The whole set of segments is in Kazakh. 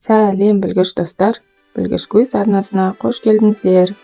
Сәлем, білгіш достар! Білгіш Квиз арнасына қош келдіңіздер!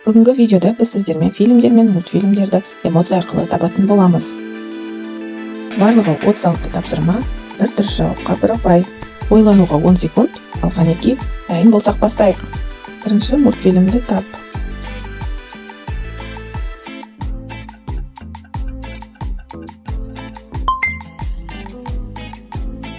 Бүгінгі видеода біз сіздермен фильмдер мен мультфильмдерді эмоция арқылы табатын боламыз. Барлығы 36 тапсырма, бір дұрыс жауапқа бір ұпай. Ойлануға 10 секунд. Ал қанеки, дайын болсақ, бастайық. Бірінші мультфильмді тап.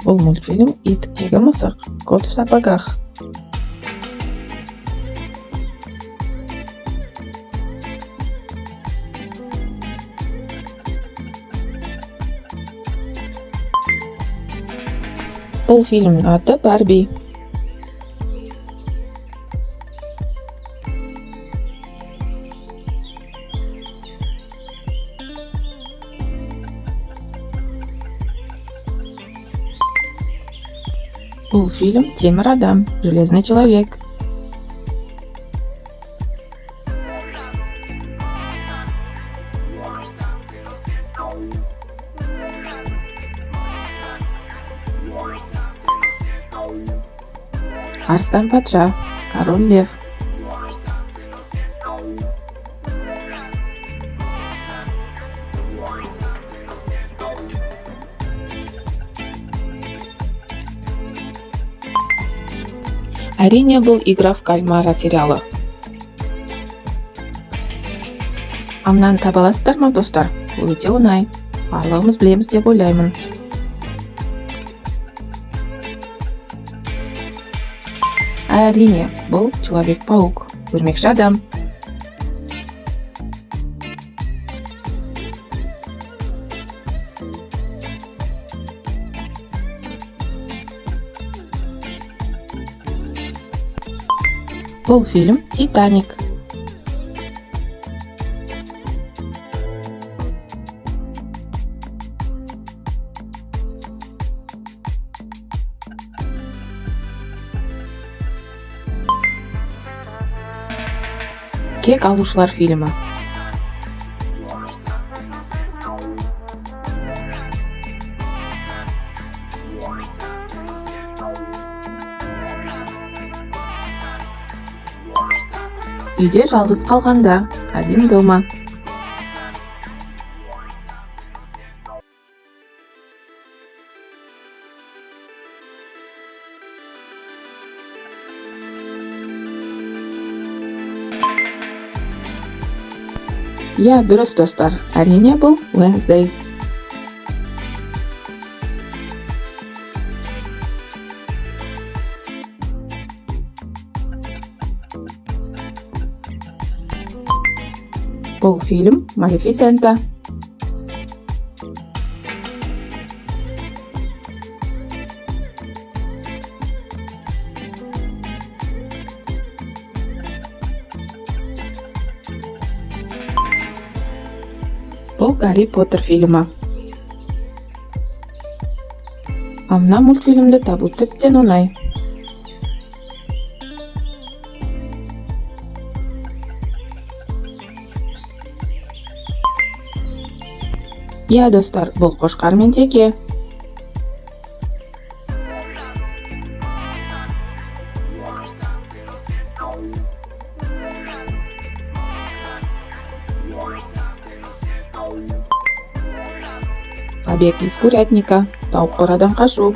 Бұл мультфильм «Етіктегі мысық», «Кот в сапогах». Бұл фильмнің аты «Барби». Бұл фильм «Темір адам», «Железный человек». «Арыстан патша», «Король лев». Әрине, бұл «Игра в кальмара» сериалы. Ал мынаны таба аласыздар ма, достар? Бұл өте оңай, барлығымыз білеміз деп ойлаймын. Әрине, бұл «Человек паук», Өрмекші адам. Бұл фильм «Титаник». «Кек алушылар» фильмі. «Үйде жалғыз қалғанда», «Один дома». Иә, дұрыс, достар, әрине, бұл «Уэнсдей». Бұл фильм «Малефисента». Бұл «Гарри Поттер» фильмі. Ал мына мультфильмді табу тіптен оңай. Иә, достар, бұл «Қошқар мен теке». «Побег из курятника», «Тауық қорадан қашу».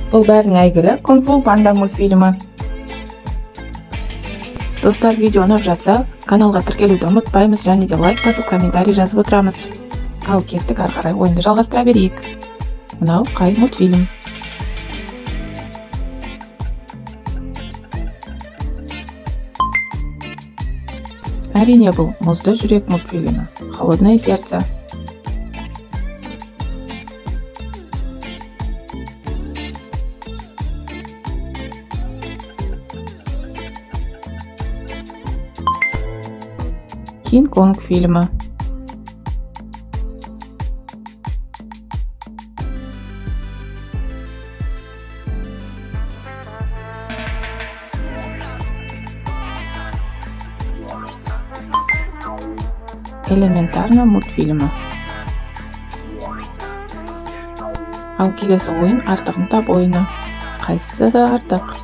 Бұл бәріне әйгілі «Кунг фу панда» мультфильмі. Достар, видео ұнап жатса, каналға тіркелуді ұмытпаймыз және де лайк басып, комментарий жазып отырамыз. Ал кеттік, ары қарай ойынды жалғастыра берейік. Мынау қай мультфильм? Әрине, бұл «Мұзды жүрек» мультфильмі, «Холодное сердце». «Кинг Конг» фильмі. Элементарно мультфильмі. Ал келесі ойын «Артығын тап» ойыны. Қайсысы артық?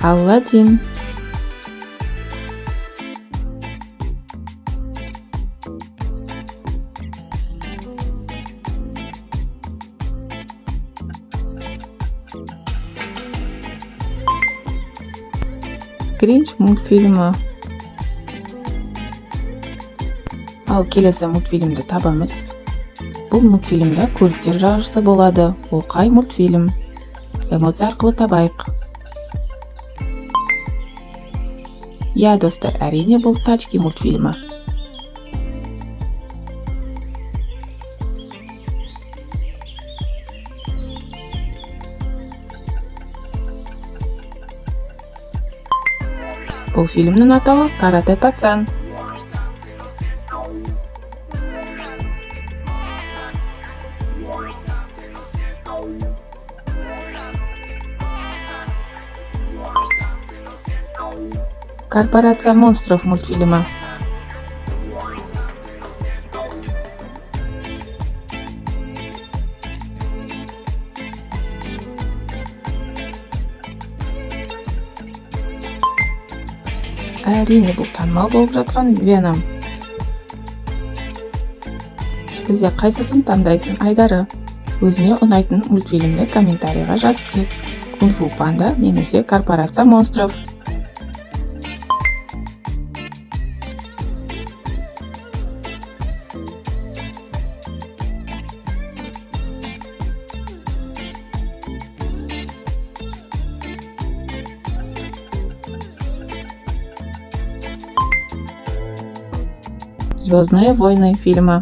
Аладдин. Гринч мультфильмі. Ал келесі мультфильмді табамыз. Бұл мультфильмда көліктер жарысы болады. Ол қай мультфильм? Эмоция арқылы табайық. Иә, достар, әрине, бұл «Тачки» мультфильмі. Бұл фильмнің атауы «Каратэ пацан». «Корпорация монстров» мультфильмі. Әрине, бұл танымал болып жатқан «Веном». Бізде «Қайсысын таңдайсың» айдары. Өзіңе ұнайтын мультфильмді комментарийға жазып кет: «Кунг фу панда» немесе «Корпорация монстров». «Звездные войны» фильмі.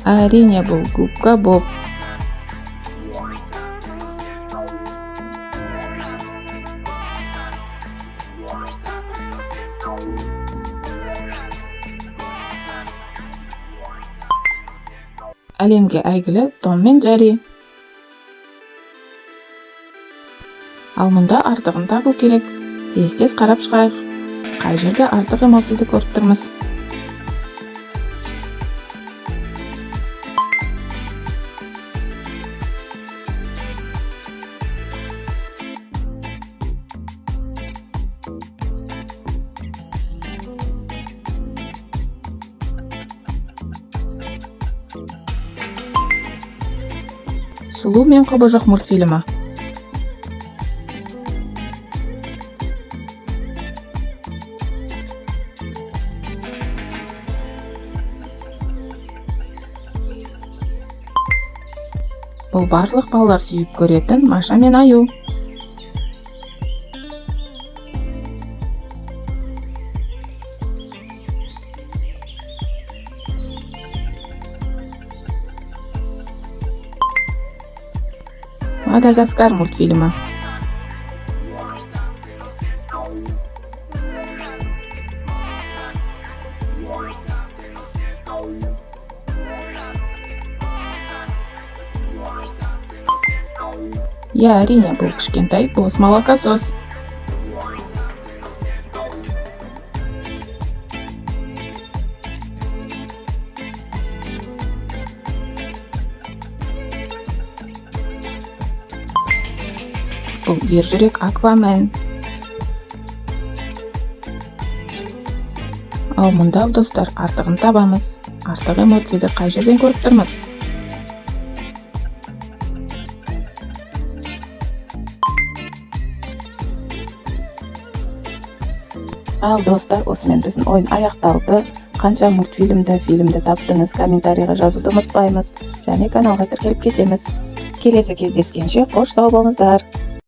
Әрине, бұл «Губка Боб». Әлемге әйгілі «Том мен Джерри». Ал мұнда артығын табу керек. Тез тез қарап шығайық. Қай жерде артық эмоцияды көріп тұрмыз? «Сұлу мен Құбыжық» мультфильмі. Бұл барлық балалар сүйіп көретін «Маша мен аю». «Мадагаскар» мультфильмі. Иә, әрине, бұл кішкентай Босс Молокосос. Бұл ержүрек Аквамен. Ал мұнда, достар, артығын табамыз. Артық эмоцияды қай жерден көріп тұрмыз? Ал, достар, осымен біздің ойын аяқталды. Қанша мультфильмді, фильмді таптыңыз? Комментарийға жазуды ұмытпаймыз және каналға тіркеліп кетеміз. Келесі кездескенше қош сау болыңыздар!